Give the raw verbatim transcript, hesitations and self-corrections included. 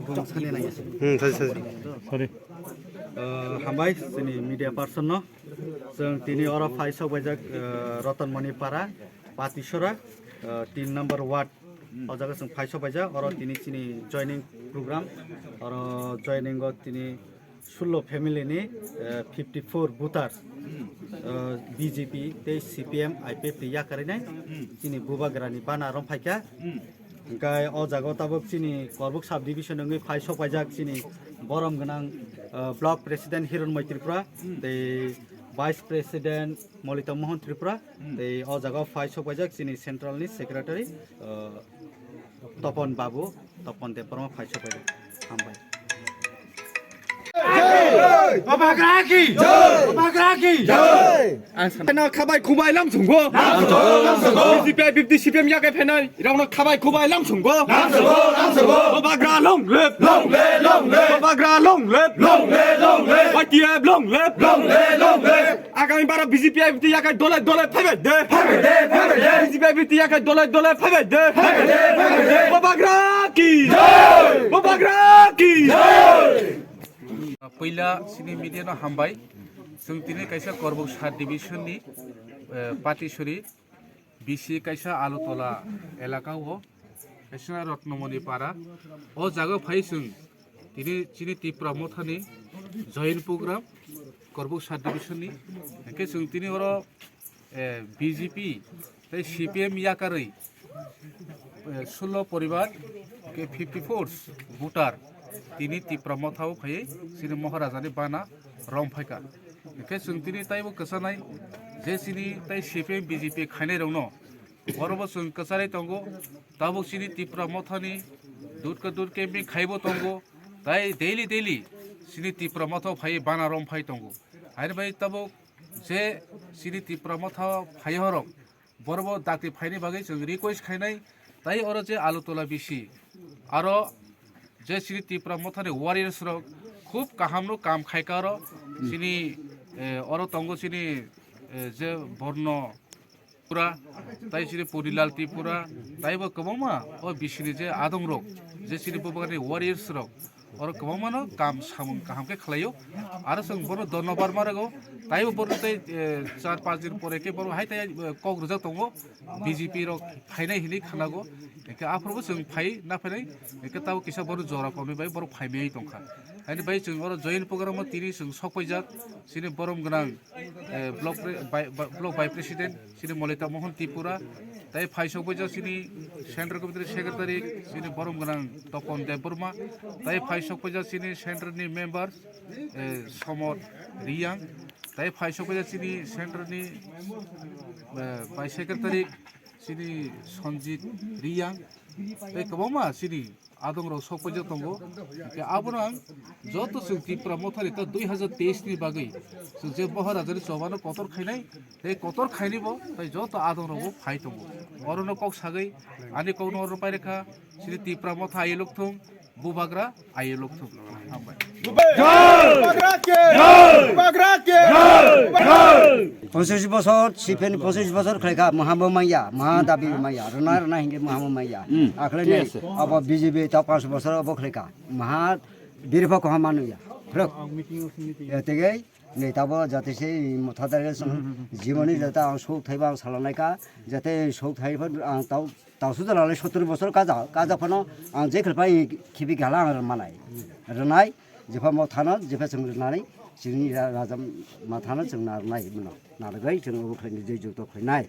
Hmm, saji, saji. Sorry. Uh, hambai, chini media person no. Chwng tini oro phai sok baijak, uh, Ratanmani Para, Patisora, uh, tin number ward. O jaga chwng phai sok baijak, oro tini chini joining program. Oro joining o tini sullo family ni, uh, fifty four voter, uh, B J P tei C P M, I P F T yakarwi nai chini bubagra ni bana rom phaikha. Hingke o jaga o tabuk chini Korbuk sub division wngwi phai sok paijak chini borom gwnang, uh, block president Hironmoi Tripura, tei vice president Molita Mohan Tripura, tei o jaga o phai sok paijak chini central ni secretary, uh, Topon Babu, Topon Debbarma phai sok paijak. Hambai. Bubagra ki jai! Bubagra ki jai! Ang sana khabai khubai lam sunggo. Lam sunggo, lam sunggo. B J P, I P F T, C P M yakai phenai. Rokno khabai khubai lam sunggo. Lam sunggo, lam sunggo. Bubagra long live. Long live, long live. Bubagra long live. Long live, long live. Y T F long live. Long live, long live. Agami bara B J P, I P F T yakai dole dole phaibai de. Phaibai de, phaibai de. B J P, I P F T yakai dole dole phaibai de. Phaibai de, phaibai de. Bubagra ki jai! Bubagra ki jai! Puila chini media no hambai. Chwng tini kaisa Korbuk sub division ni, eh, Patisori B C kaisa Alutola elaka o, kaisa Ratnamani Para. O jaga phai chwng tini chini Tipra Motha ni join program Korbuk sub division ni. Hingke chwng tini oro eh, B J P tei C P M yakarwi, eh, sullo poribar, ke fifty four voter tini Tipra Motha o phaiwi chini Maharaja ni bana rom phaikha. Hingke chwng tini taibo kwchanai je chini tei C P M B J P khainai rokno oro bo chwng kwcharwi tongo. Tabuk chini Tipra Motha ni durka dur camping khaibo tongo, tai daily daily chini Tipra Motha o phaiwi bana rom phai tongo. Haini bai tabuk je chini Tipra Motha phai horok, borok bo dakti phaini bagwi chwng request khainai, tai oro je Alutola B C, aro je chini Tipra Motha ni warriors rok khub kaham no kam khaika oro, chini, eh, oro tongo chini, eh, je Borno Tripura, tai chini Purilal Tripura, taibo kwbangma o B C ni je adong rok, je chini Bubagra ni warriors rok, oro kwbangmano kam samung kaham khe khlaio. Aro chwng bono dhonnobad ma rwgo. Taibo bono tei, eh, char panch din pore khe bono hai tei, eh, kok rwjak tongo B J P rok phainai hinwi khwnago. Hingkhe aphuru bo chwng phai na phainai. Hingkhe tabo kisa bono jora komni bai borok phaimai tongkha. Haini bai chwng oro join program o tini chwng sok paijak. Chini borom gwnang, eh, block pre-, bai-, ba-, block vice president. Chini Molita Mohan Tripura, tai phaisok bai chini Central Committee Secretary, chini borom gwnang Topon Debbarma, tai phaisok bai chini Central ni member, eh, Somot Riyang, tai phaisok bai chini Central ni, eh, Vice Secretary, chini Sanjit Riyang, tai kwbangma chini adong rok sok paijak tongo. Hingke abono ang joto chwng Tipra Mothani ta dui hazar teis ni bagwi chwng je Bohor Rajani chobano kotor khainai, tei kotor khaini bo, tei joto adong rok bo phai tongo. Orono kok sagwi ani kokno oro pairikha, chini Tipra Motha ayelok thung, Bubagra ayelok thung. Hambai. Bubagra ke! Bubagra ke! Ponsich bosor, C P M ni ponsich bosor khlaikha, maha bo manya, maha dabi manya, rwna rwna hingke maha bo manya. Hmm. Akhlai nei, abo B J P ta panch bosor abo khlaikha, maha birpha koha manuya. Phrwk. Ya, tege, nei tabo jate se motha dare song, jimoni jata ang sok thaiba ang salanaika, jate sok thaiba ang tau Tausu jala le sottor bosor kaja, kaja phano ang je khelpa i khibi gala ang manai. Rwnai, jepha mo thano, jepha chwng rwnani, chini ra-, raja ma thano chwng na rwnai mano. Na rwgwi chwng obo khlaini je juto khlainai.